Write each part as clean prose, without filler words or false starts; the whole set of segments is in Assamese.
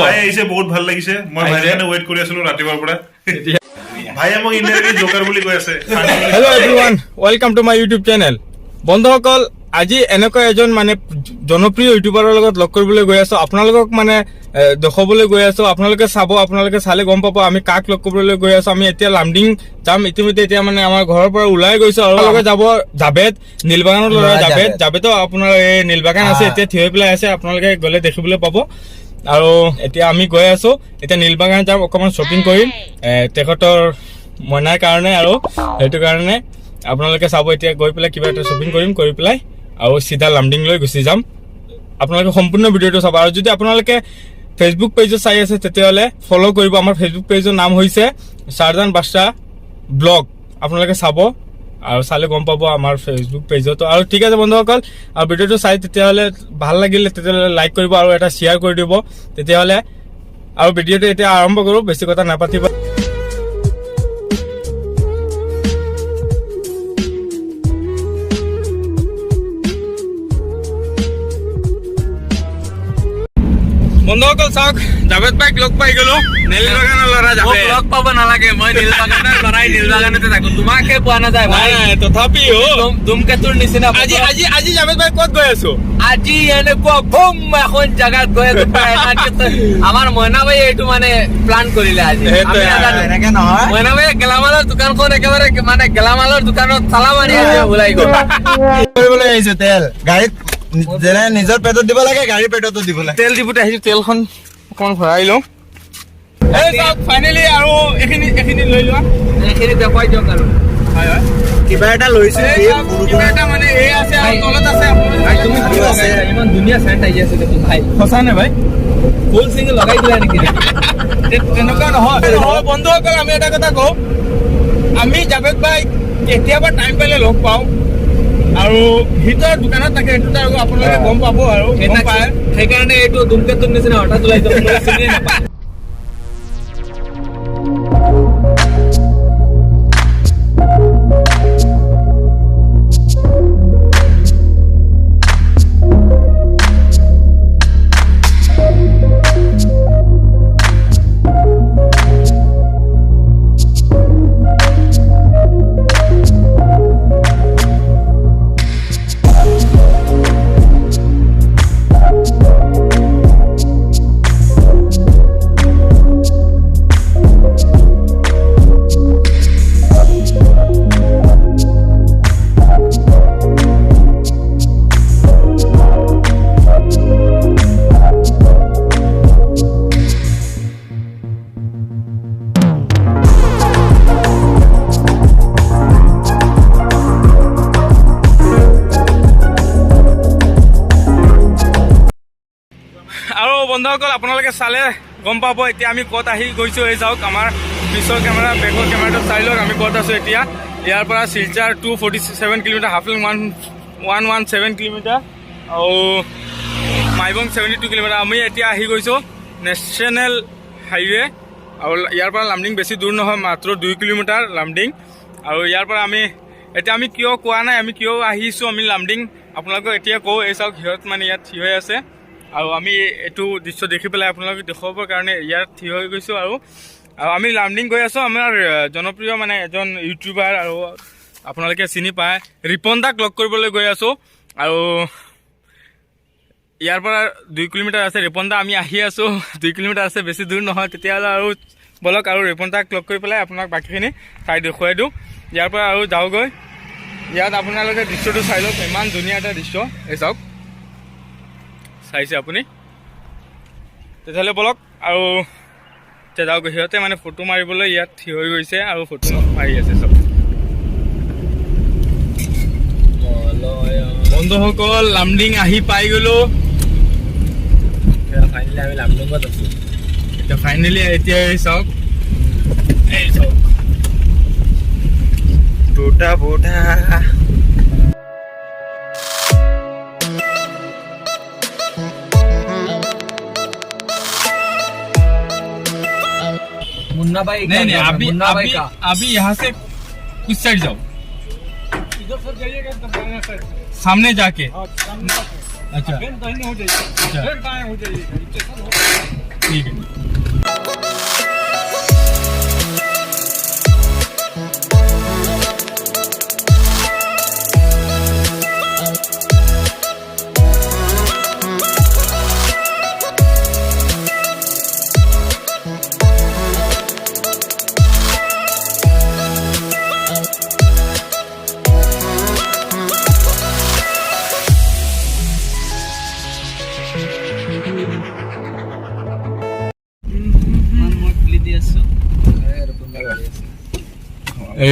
ভাই আহিছে, বহুত ভাল লাগিছে। মই ভাইৰ কাৰণে ৱেইট কৰি আছিলো ৰাতিপুৱাৰ পৰা। ভাইয়ে মোক ইনডাইৰেক্টলি জোকাৰ বুলি কৈ আছে। Hello everyone, welcome to my YouTube channel. বন্ধুসকল, আজি এনেকুৱা এজন মানে জনপ্ৰিয় ইউটিউবাৰৰ লগত লগ কৰিবলৈ গৈ আছো। আপোনালোকক মানে দেখুৱাবলৈ গৈ আছো। আপোনালোকে চাব, আপোনালোকে চালে গম পাব আমি কাক লগ কৰিবলৈ গৈ আছো। আমি এতিয়া লামডিং যাম ইতিমধ্যে। এতিয়া মানে আমাৰ ঘৰৰ পৰা ওলাই গৈছো আৰু লগত যাব জাবেদ, নীলবাগানৰ ল'ৰা জাবেদ। জাবেদো আপোনাৰ এই নীলবাগান আছে, এতিয়া থিয় হৈ পেলাই আছে, আপোনালোকে গ'লে দেখিবলৈ পাব। আৰু এতিয়া আমি গৈ আছো, এতিয়া নীলবাগান যাম, অকণমান শ্বপিং কৰিম তেখেতৰ মইনাৰ কাৰণে। আৰু সেইটো কাৰণে আপোনালোকে চাব, এতিয়া গৈ পেলাই কিবা এটা শ্বপিং কৰিম, কৰি পেলাই আৰু চিধা লামডিং লৈ গুচি যাম। আপোনালোকে সম্পূৰ্ণ ভিডিঅ'টো চাব। আৰু যদি আপোনালোকে ফেচবুক পেজত চাই আছে, তেতিয়াহ'লে ফ'ল' কৰিব। আমাৰ ফেচবুক পেজৰ নাম হৈছে চাৰজান বাদশা ব্লগ। আপোনালোকে চাব আৰু চালে গম পাব আমাৰ ফেচবুক পেজতো। আৰু ঠিক আছে বন্ধুসকল, আৰু ভিডিঅ'টো চাই তেতিয়াহ'লে ভাল লাগিলে তেতিয়াহ'লে লাইক কৰিব আৰু এটা শ্বেয়াৰ কৰি দিব তেতিয়াহ'লে। আৰু ভিডিঅ'টো এতিয়া আৰম্ভ কৰোঁ, বেছি কথা নাপাতিব। বন্ধুসকল চাওক, জাভেদ ভাইক লগ পাই গলো, নীলবাগানৰ ল'ৰা মোক জাভেদ। লগ পাব নালাগে, মই নীলবাগানৰ ল'ৰাই, নীলবাগানতে থাকো, তোমাকহে পোৱা নাযায় ভাই। নাই, তথাপিও ধুমকেতুৰ নিচিনা। আজি জাভেদ ভাই ক'ত গৈ আছো? আজি এনেকুৱা বুম এখন জাগাত গৈ আছো প্ৰায়। আমাৰ মইনা ভাই এইটো মানে প্লান কৰিলে আজি, আমি নাজানো। এনেকে নহয়। মইনা ভাই গেলামালৰ দোকানখন একেবাৰে মানে গেলামালৰ দোকানত তালা মাৰি আজি ওলাই গ'ল। কৰিবলৈ আহিছো তেল গাড়ীত, যেনে নিজৰ পেটত দিব লাগে, গাড়ীৰ পেটতো দিব লাগে। তেল ডিপুতে আহিছো, তেলখন অকণমান ভৰাই লওঁ। এই চাওক, ফাইনেলি আৰু এইখিনি লৈ লোৱা। এইখিনি দেখুৱাই দিয়ক আৰু। হয়। কিবা এটা লৈছো। এই চাওক, কিবা এটা মানে এই আছে আৰু তলত আছে ভাই, তুমি আপোনালোকে। কি আছে। লগাইছা? ইমান ধুনীয়া চেণ্ট আহি আছে দেখোন ভাই। সঁচা নে ভাই? ফুল চিঙি লগাই দিলা নেকি? তেনেকুৱা নহয়। বন্ধুসকল, আমি এটা কথা কওঁ, আমি জাভেদ ভাই কেতিয়াবা টাইম পালে লগ পাওঁ আৰু সি তো দোকানত থাকে, সেইটো আৰু আপোনালোকে গম পাব আৰু গম পায়। সেইকাৰণে এইটো ধুমকেতুৰ নিচিনা হঠাৎ ওলাই যাব, চিনিয়ে নাপায়। আৰু বন্ধুসকল, আপোনালোকে চালে গম পাব এতিয়া আমি ক'ত আহি গৈছোঁ। এই চাওক, আমাৰ পিছৰ কেমেৰা, বেকৰ কেমেৰাটো চাই লওক আমি ক'ত আছোঁ এতিয়া। ইয়াৰ পৰা শিলচৰ 247 kilometre, Haflong 1117 kilometre আৰু মাইবং 72 কিলোমিটাৰ। আমি এতিয়া আহি গৈছোঁ নেশ্যনেল হাইৱে আৰু ইয়াৰ পৰা লামডিং বেছি দূৰ নহয়, মাত্ৰ 2 কিলোমিটাৰ লামডিং। আৰু ইয়াৰ পৰা আমি এতিয়া আমি কিয় কোৱা নাই, আমি কিয় আহিছোঁ আমি লামডিং, আপোনালোকক এতিয়া কওঁ। এই চাওক, সিহঁত মানে ইয়াত থিয় হৈ আছে আৰু আমি এইটো দৃশ্য দেখি পেলাই আপোনালোকক দেখুৱাবৰ কাৰণে ইয়াত থিয় হৈ গৈছোঁ। আৰু আমি লামডিং গৈ আছোঁ আমাৰ জনপ্ৰিয় মানে এজন ইউটিউবাৰ আৰু আপোনালোকে চিনি পায়, ৰিপন দাক লগ কৰিবলৈ গৈ আছোঁ। আৰু ইয়াৰ পৰা 2 কিলোমিটাৰ আছে ৰিপন দা, আমি আহি আছোঁ, 2 কিলোমিটাৰ আছে, বেছি দূৰ নহয়। তেতিয়াহ'লে আৰু ব'লক আৰু ৰিপন দাক লগ কৰি পেলাই আপোনাক বাকীখিনি ঠাই দেখুৱাই দিওঁ। ইয়াৰ পৰা আৰু যাওঁগৈ। ইয়াত আপোনালোকে দৃশ্যটো চাই লওক, ইমান ধুনীয়া এটা দৃশ্য। এই চাওক, চাইছে আপুনি? তেতিয়াহ'লে ব'লক আৰু এতিয়া যাওঁগৈ। সিহঁতে মানে ফটো মাৰিবলৈ ইয়াত থিয় হৈ গৈছে আৰু ফটো মাৰি আছে চব। বন্ধুসকল, লামডিং আহি পাই গ'লো। ফাইনেলি আমি লামডিঙত আছো। এতিয়া ফাইনেলি এতিয়া এই চাওক, এই চাওক। টুটা ফুটা। मुन्ना भाई। नहीं, अभी मुन्ना भाई अभी का अभी यहाँ से कुछ साइड जाओ, सामने जाके। अच्छा। फिर दाहिने हो जाइए। अच्छा। फिर दाएं हो जाइएगा। स्टेशन हो। ঠিক।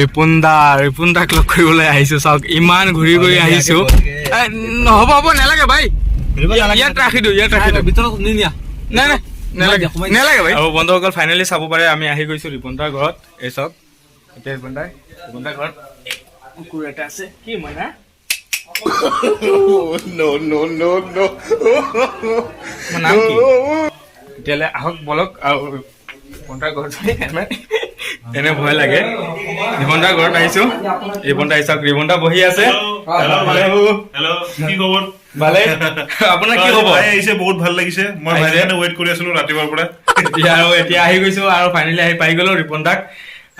ৰিপুণদা, ৰিপুণদাক লগ কৰিবলৈ আহিছো। চাওক, ইমান ঘূৰি ঘূৰি আহিছো। এ, নহ'ব, হ'ব, নালাগে ভাই, ইয়াত ৰাখি দিওঁ, ইয়াত ৰাখি দিওঁ। ভিতৰত নিনিয়া। নাই নাই, নালাগে, নালাগে ভাই। আৰু বন্ধুসকল, ফাইনেলি চাব পাৰে, আমি আহি গৈছো ৰিপুণদাৰ ঘৰত। এই চাওক, এতিয়া ৰিপুণদাৰ ঘৰত কুকুৰ এটা আছে। কি মইনা? মোৰ নাম কি? তেতিয়াহ'লে আহক, বলক। আৰু ৰিপুণদাৰ ঘৰত এনে ভয় লাগে। ৰিপুণদাৰ ঘৰত আহিছো। ৰিপুণদা আহিছে, ৰিপুণদা বহি আছে। হেল্ল' ভাই, হেল্ল', কি খবৰ? ভালে, আপোনাৰ কি খবৰ? ভাই আহিছে, বহুত ভাল লাগিছে। মই ভাইৰ আহিছে? কাৰণে ৱেইট কৰি আছিলো ৰাতিপুৱাৰ পৰা। এতিয়া আৰু এতিয়া আহি গৈছো আৰু ফাইনেলি আহি পাই গলো ৰিপুণদাক।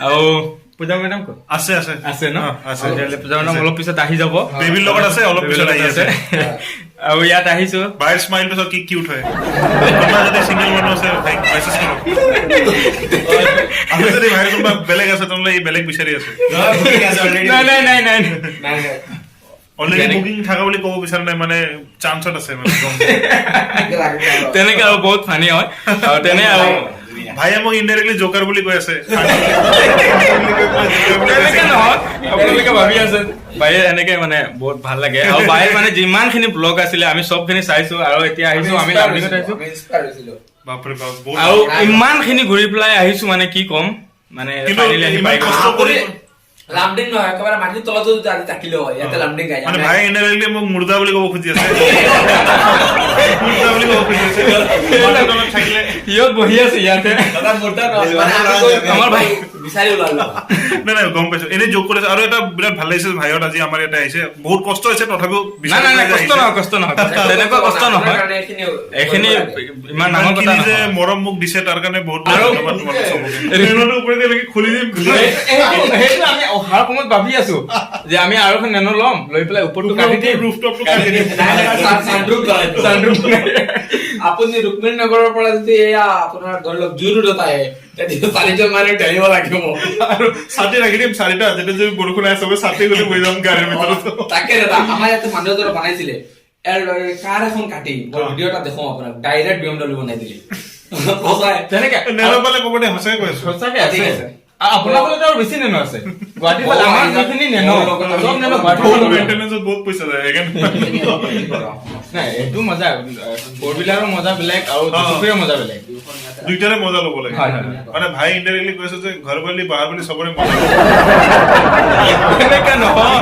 আৰু পূজা মেডাম ক'ত? আছে আছে। আছে ন? অ, আছে। তেতিয়াহ'লে পূজা মেডাম অলপ পিছত আহি যাব। বেবীৰ লগত আছে, অলপ পিছত আহি আছে। আৰু ইয়াত আহিছো। ভাইৰ স্মাইলটো চাওক, কি কিউট হয়। কোনোবা যদি চিংগল মানুহ আছে, ভাইক মেছেজ কৰক। আৰু যদি ভাইৰ কোনোবা বেলেগ আছে, তেনেহ'লে ই বেলেগ বিচাৰি আছে। নাই নাই নাই নাই। অলৰেডি বুকিং থকা বুলি ক'ব বিচৰা নাই, মানে চান্সত আছে মানে গম। তেনেকে আৰু বহুত ফানি হয় আৰু তেনে আৰু ভাইয়ে মোক ইনডাইৰেক্টলি জোকাৰ বুলি কৈ আছে। তেনেকে নহয়, আপোনালোকে ভাবি আছে ভাইয়ে এনেকে। মানে বহুত ভাল লাগে। আৰু ভাইৰ মানে যিমানখিনি ব্লগ আছিলে, আমি চবখিনি চাইছো। আৰু এতিয়া আহিছো, আমি লামডিঙত আহিছো। বাপৰে বাপ, বহুত আৰু ইমানখিনি ঘূৰি পেলাই আহিছো, মানে কি ক'ম, মানে কিন্তু ফাইনেলি আহি ইমান পাই গ'লো। কষ্ট কৰি লামডিং নহয়, একেবাৰে মাটিৰ তলতো যদি আজি থাকিলেও হয়, ইয়াতে লামডিং গাই। মানে ভাই ইনডাইৰেক্টলি মোক মুৰ্দা বুলি ক'ব খুজি আছে, মুৰ্দা বুলি ক'ব খুজি আছে, মাটিৰ তলত থাকিলে। সিহঁত বহি আছে ইয়াতে। আমাৰ ভাই বিচাৰি ওলালো। নাই নাই, গম পাইছো, এনেই যোগ কৰিছে। আৰু এটা বিৰাট ভাল লাগিছে, ভাইহঁত আজি আমাৰ ইয়াতে আহিছে। বহুত কষ্ট হৈছে, তথাপিও নাই নাই নাই, কষ্ট নহয়, কষ্ট নহয়, তেনেকুৱা কষ্ট নহয়। এইখিনি ইমান ডাঙৰ কথা ইমানখিনি যে নহয়। মৰম মোক দিছে, তাৰ কাৰণে বহুত বহুত ধন্যবাদ তোমালোক চবকে। নেনোটো ওপৰেদি এনেকে খুলি দিম। সেইটো আমি অহাৰ সময়ত ভাবি আছো যে আমি আৰু এখন নেনো ল'ম, লৈ পেলাই ওপৰটো কাটি দিম। ৰুফটপটো কাটি দিম। Sunroof। আপুনি ৰুক্মিণী নগৰৰ পৰা যদি এয়া আপোনাৰ ধৰি লওক জু ৰোডত আহে, তেতিয়া চাৰিজন মানুহ ঠেলিব লাগিব। আৰু ছাতি ৰাখি দিম চাৰিটা, যেতিয়া যদি বৰষুণ আহে, চবে ছাতি খুলি বহি যাম গাড়ীৰ ভিতৰত। তাকে দাদা, আমাৰ ইয়াতে মানুহ এজনে বনাইছিলে কাৰ এখন কাটি। মই ভিডিঅ' এটা দেখো আপোনাক, ডাইৰেক্ট BMW বনাই দিলে সঁচাই। তেনেকে। নেনো পালে ক'ব দে, সঁচাই কৈ আছো। সঁচাকে আছে। ঠিক আছে। আৰু আপোনাৰ ফালেতো আৰু বেছি নেনো আছে গুৱাহাটীৰ ফালে। আমাৰ যিখিনি নেনো, চব নেনো গুৱাহাটীৰ বহুত ফালে। মেইনটেনেন্সত বহুত পইচা যায়, সেইকাৰণে। নাই, এইটো মজা। ফ'ৰ হুইলাৰৰ মজা বেলেগ আৰু দুচকীয়াৰ মজা বেলেগ। দুইটাৰে মজা ল'ব লাগে। হয়, হয়, হয়। মানে ভাই ইনডাইৰেক্টলি কৈছে যে ঘৰ বুলি বাহাৰ বুলি চবৰে মজা ল'ব। তেনেকুৱা নহয়,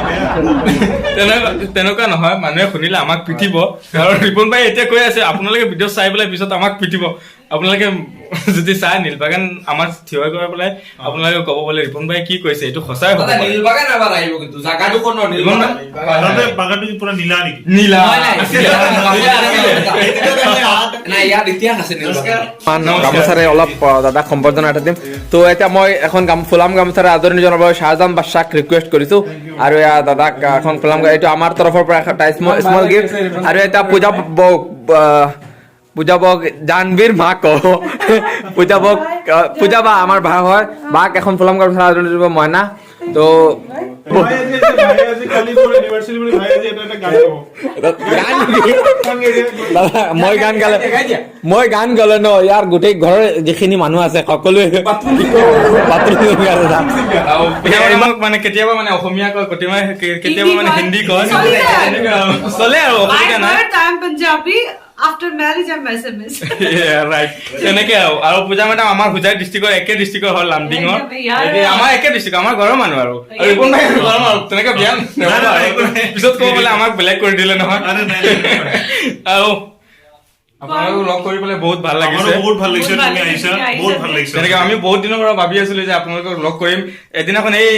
তেনেকুৱা নহয়। মানুহে শুনিলে আমাক পিটিব, কাৰণ ৰিপুণ ভাই এতিয়া কৈ আছে, আপোনালোকে ভিডিঅ' চাই পেলাই পিছত আমাক পিটিব। আপোনালোকে যদি চাই নীলবাগান আমাৰ থিয় কৰি পেলাই আপোনালোকে ক'ব বোলে ৰিপুণ ভাই কি কৈছে, এইটো সঁচাই হ'ব দাদা, পাৰে। নীলবাগান এবাৰ আহিব, কিন্তু জাগাটো কোন? ৰিপুণ নীলবাগান। ভাই- তাতে বাগানটো কি পুৰা নীলা নেকি? নীলা। নাই, আছিলে, আছিলে। নাই, ইয়াত ইতিহাস আছে নীলবাগান। নমস্কাৰ। গামোচাৰে অলপ দাদাক সম্বৰ্ধনা এটা দিম। তো এতিয়া মই এখন ফুলাম গামোচাৰে আদৰণি জনাব শ্বাহজাহান বাদশাক ৰিকুৱেষ্ট কৰিছো। আৰু এয়া দাদাক এখন ফুলাম এইটো আমাৰ তৰফৰ পৰা এটা স্মল গিফ্ট। আৰু এটা পূজা বৌক, পূজা বৌক, জানবীৰ মাক কওঁ, পূজা বৌক, পূজা বা আমাৰ বা হয়, বাক এখন ফুলাম গামোচা আদৰণি দিব মইনা তো। ভাই আজি কালি মোৰ এনিভাৰ্চাৰী বুলি ভাই আজি এটা এটা গান গাব। গান দাদা, মই গান গালে ন ইয়াৰ গোটেই ঘৰৰ যিখিনি মানুহ আছে সকলোৱে বাথৰুম। আৰু কেতিয়াবা মানে কেতিয়াবা মানে অসমীয়া কয়, কেতিয়াবা কেতিয়াবা মানে হিন্দী কয়। চলি যায়। তেনেকুৱা আৰু। চলে আৰু, By অসুবিধা নাই। birth, I'm Punjabi. After marriage, I'm Assamese. Right, তেনেকে। আৰু পূজা মেডাম আমাৰ হোজাই ডিষ্ট্ৰিক্টৰ, একে ডিষ্ট্ৰিক্টৰ হ'ল, লামডিঙৰ। ইয়াৰ- আমাৰ একে ডিষ্ট্ৰিক্ট, আমাৰ ঘৰৰ মানুহ। আৰু ৰিপুণ ভাই ঘৰৰ মানুহ, তেনেকে বিয়া নাই, নাই, একো নাই। পিছত ক'ব বোলে আমাক বেলেগ কৰি দিলে নহয়। আৰে নাই, নাই, নাই। আৰু আপোনালোকক লগ কৰি পেলাই বহুত ভাল আমাৰো লাগিছে। বহুত ভাল লাগিছে, বহুত ভাল তুমি লাগিছে, আহিছা, তুমি আহিছা। বহুত ভাল লাগিছে। তেনেকে আমি বহুত দিনৰ পৰা ভাবি আছিলো যে আপোনালোকক লগ কৰিম। এদিনাখন এই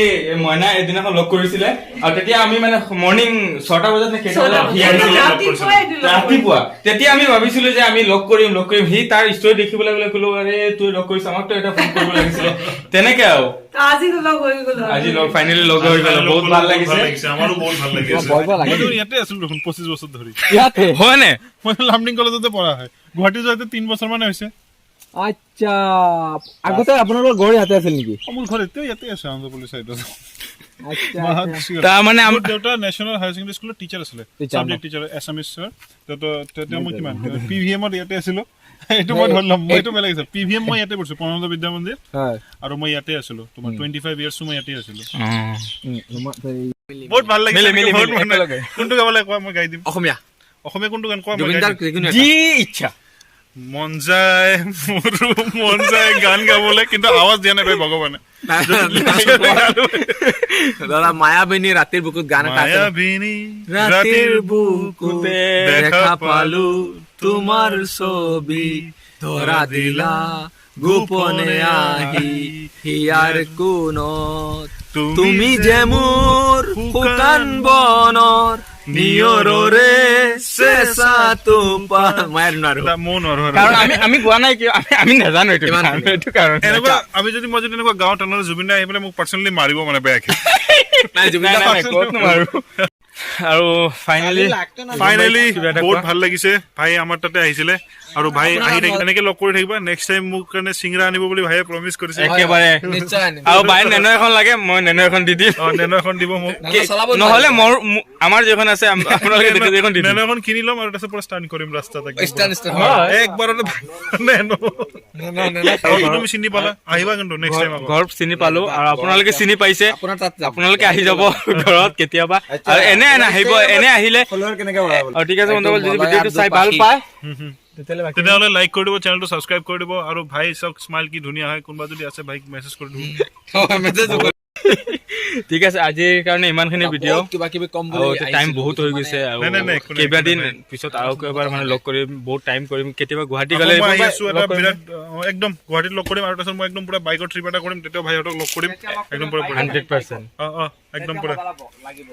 মইনা এদিনাখন লগ কৰিছিলে আৰু তেতিয়া আমি মানে মৰ্ণিং 6টা বজাত নে কেইটা বজাত সি আহিছিলে। ৰাতিপুৱাই এদিন লগ কৰিছো। ৰাতিপুৱা তেতিয়া আমি ভাবিছিলো যে আমি লগ কৰিম, লগ কৰিম। সি তাৰ ষ্টৰি দেখিবলৈ গ'লে ক'লো, আৰে তই লগ কৰিছ, আমাকতো এটা ফোন কৰিব লাগিছিলে, তেনেকে আৰু। তো আজি তো লগ হৈ গ'লো আৰু। আজি লগ ফাইনেলি লগ হৈ গ'লো, বহুত ভাল লাগিছে। আমাৰো বহুত ভাল লাগিছে। ভয় ভয় লাগে। মইতো ইয়াতে আছিলো দেখোন 25 বছৰ ধৰি। ইয়াতে? হয় নে? মই লামডিং কলেজতে পঢ়া হয়। গুৱাহাটী যোৱাতে 3 বছৰ মানে হৈছে। আচ্ছা, আগতে আপোনালোকৰ ঘৰ ইয়াতে আছিল নেকি? অ, মোৰ ঘৰ এতিয়াও ইয়াতে আছে, আনন্দপল্লী চাইডত। আচ্ছা। মাহঁত গুচি গ'ল। তাৰ মানে মোৰ দেউতা নেশ্যনেল হায়াৰ ছেকেণ্ডেৰী স্কুলত টিচাৰ আছিলে, Teacher, subject teacher, Assamese sir. তেতিয়া মই কিমান পি ভি এমত ইয়াতে আছিলো, এইটো মই ধৰি ল'ম, মই এইটো বেলেগ আছিল। পি ভি এম মই ইয়াতে পঢ়িছো, প্ৰণানন্দ বিদ্যা মন্দিৰ। হয়। আৰু মই ইয়াতে আছিলো তোমাৰ 25 ইয়াৰ্ছো মই ইয়াতে আছিলো। অ। বহুত ভাল লাগিছে। মিলি, মিলি, বহুত মিলি, মানে- একেলগে। কোনটো গাব লাগে কোৱা, মই গাই দিম। অসমীয়া। অসমীয়া কোনটো গান কোৱা, মই গাই জুবিনদাৰ দিম। যিকোনো এটা। যি ইচ্ছা। মন যায়, মোৰো মন যায় গান গাবলৈ, কিন্তু আৱাজ দিয়া নাই ভাই ভগৱানে। দাদা, মায়াবিনী ৰাতিৰ বুকুত গান এটা আছে। মায়াবিনী ৰাতিৰ বুকুতে দেখা পালো তোমাৰ ছবি, ধৰা দিলা গোপনে আহি হিয়াৰ কোণত, তুমি যে মোৰ শুকান বনৰ নিয়ৰৰে চেঁচা টোপা। মই আৰু নোৱাৰো। ময়ো নোৱাৰো আৰু। কাৰণ আমি গোৱা নাই কিয়, আমি নাজানো এইটো ইমান গান, এইটো কাৰণে। এনেকুৱা আমি যদি, মই যদি এনেকুৱা গাওঁ, তেনেহ'লে জুবিন দাই আহি পেলাই মোক পাৰ্চনেলি মাৰিব মানে বেয়াকে। নাই, জুবিন নাই, দা নাই, নাই, ক'তনো আৰু। আৰু ফাইনেলি ফাইনেলি কিবা এটা বহুত কোৱা। ভাল লাগিছে, ভাই আমাৰ তাতে আহিছিলে আৰু ভাই আহি থাকি এনেকে লগ কৰি থাকিবা। নেক্সট টাইম মোক কাৰণে চিংৰা আনিব বুলি ভাইয়ে প্ৰমিছ কৰিছে। একেবাৰে। নিশ্চয় আনিম। আৰু ভাই নেনো এখন লাগে, মই নেনো এখন দি দিম। অ, নেনো এখন দিব মোক। নহ'লে চলাব নহ'লে মোৰ আমাৰ যিখন আছে, আপোনালোকে দেখি যিখন দি দিম। নেনো এখন কিনি ল'ম আৰু তাৰপিছত পুৰা ষ্টাৰ্ট কৰিম ৰাস্তাত একদম। Start, start. হয়। একবাৰতে নেনো। আৰু তুমি চিনি পালা, আহিবা কিন্তু নেক্সট টাইম আকৌ। ঘৰ চিনি পালো আৰু আপোনালোকে চিনি পাইছে। আপোনাৰ তাত যাম। আপোনালোকে আহি যাব ঘৰত কেতিয়াবা আৰু এনে নাহিব, এনে আহিলে। ফলোৱাৰ কেনেকে বঢ়াব? আৰু ঠিক আছে বন্ধুসকল, যদি একদম ভিডিঅ'টো চাই ভাল পাখি। পায় তেতিয়াহ'লে বাকী তেনেহ'লে লাইক কৰি দিব, চেনেলটো ছাবস্ক্ৰাইব কৰি দিব আৰু ভাই চাওক স্মাইল কি ধুনীয়া হয়, কোনোবা যদি আছে ভাইক মেছেজ কৰি দিব। মেছেজ নকৰিব। ঠিক আছে, আজিৰ কাৰণে ইমানখিনি ভিডিঅ'। বহুত কিবা কিবি কম আৰু বুলি টাইম আহিছিলো, বহুত হৈ কিন্তু গৈছে মানে আৰু নাই, নাই, নাই, একো নাই, কেইবাদিন একো নাই। পিছত আৰু এবাৰ মানে লগ কৰিম, বহুত টাইম কৰিম। কেতিয়াবা গুৱাহাটী আকৌ গ'লে মই আহি আছো লগ এটা কৰিম। বিৰাট অ, একদম গুৱাহাটীত লগ কৰিম আৰু তাৰপিছত মই একদম পুৰা বাইকৰ ট্ৰিপ এটা কৰিম, তেতিয়া ভাইহঁতক লগ কৰিম একদম পুৰা। 100%। অ অ, একদম পুৰা। লাগিব।